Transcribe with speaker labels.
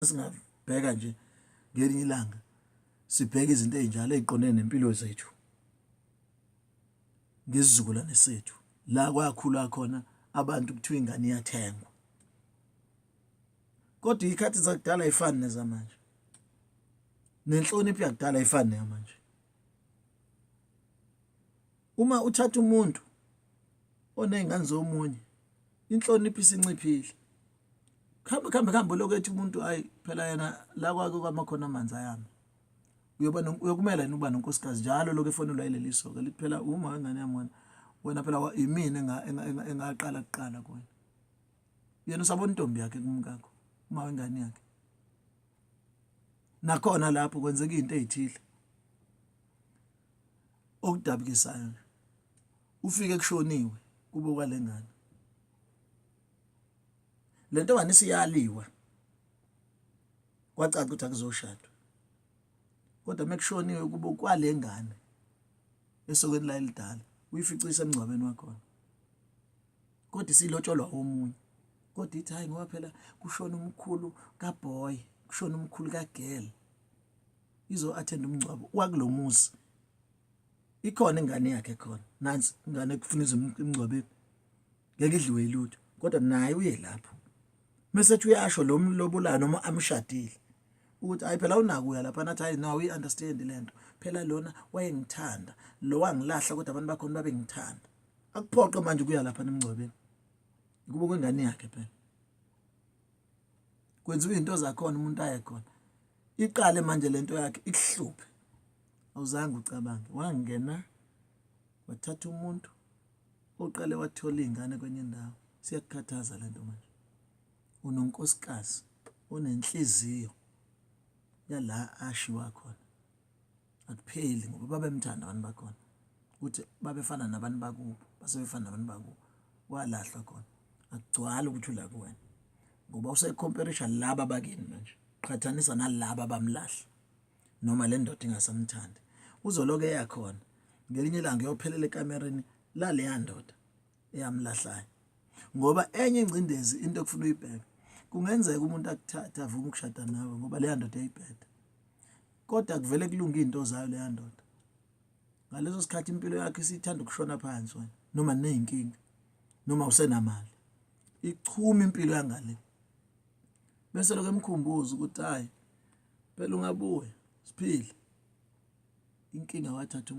Speaker 1: Singabheka nje ngelinye ilanga sibheke izinto ezinjalo eziqondene nempilo zethu ngesizukulwane sethu la kwakhula khona abantu kuthiwa ingane iyathengwa kodwa ikhathi zakudala ayifani nezamanje nenhlonipho yakudala ayifani neyamanje. Uma uthatha umuntu oney'ngane zomunye inhlonipho isinciphile. Kuhambe kuhambe kuhambe lokhu ethi umuntu hayi phela yena la kwake kwama khona amanzi ayama. Uyoba uyokumela yini ukuba nonkosikazi njalo lokhu efonelwa yileli soka lithi phela uma wengane yami wena wena phela imina engaqala kuqala kuwena. Yena usabona intombi yakhe kumkakho uma wengane yakhe. Nakhona lapho kwenzeka izinto ezithile okudabukisayo nje. Ufike kushoniwe kubo kwalengane. Le ntombazane isiyaliwa kwacaca ukuthi akuzoshadwa kodwa mekushoniwe kubo kwale ngane esokweni layo elidala uyificisa emngcwabeni wakhona kodwa isilotsholwa omunye kodwa ithi hayi ngoba phela kushona umkhulu kaboy kushona umkhulu kagirl izo-attend umngcwabo wakulo muzi. Ikhona ingane yakhe khona nansi ingane ekufuna ize emngcwabeni ngeke idliwe ilutho kodwa naye uye lapho mese ethi uyasho lo mlobolayo noma amshadile ukuthi hayi phela unakuya lapha nathi hayi no we understand lento phela lona wayengithanda lo wangilahla kodwa abantu bakhona babengithanda akuphoqe manje ukuya lapha emngcwabeni kubo kwengane yakhe phela kwenziwa izinto zakhona umuntu aye khona iqale manje lento yakhe ikuhluphe awuzange ucabange wangena wathatha umuntu oqale wathola iy'ngane kwenye indawo. Siyakukhathaza le nto manje. Unonkosikazi onenhliziyo yala ashiwa khona. Akupheli ngoba babemthanda abantu bakhona ukuthi babefana nabantu bakubo, basebefana nabantu bakubo. Walahlwa khona. Akugcwali ukuthi ula kuwena ngoba usekhomperisha laba bakini manje, qhathanisa nalaba abamlahla. Noma le ndoda ingasamthandi uzoloke eya khona ngelinye ilanga uyophelela ekamereni laleya ndoda eyamlahlayo ngoba enye ingcindezi into ekufuna uyibheke kungenzeka umuntu akuthathe avume ukushada nawe ngoba leya ndoda yayibheda kodwa kuvele kulunga izinto zayo leya ndoda ngaleso sikhathi impilo yakho isithanda ukushona phansi wena noma nezinkinga noma usenamali ichuma impilo yangale bese lokho emkhumbuza ukuthi hayi phela ungabuya siphile inkinga wathatha.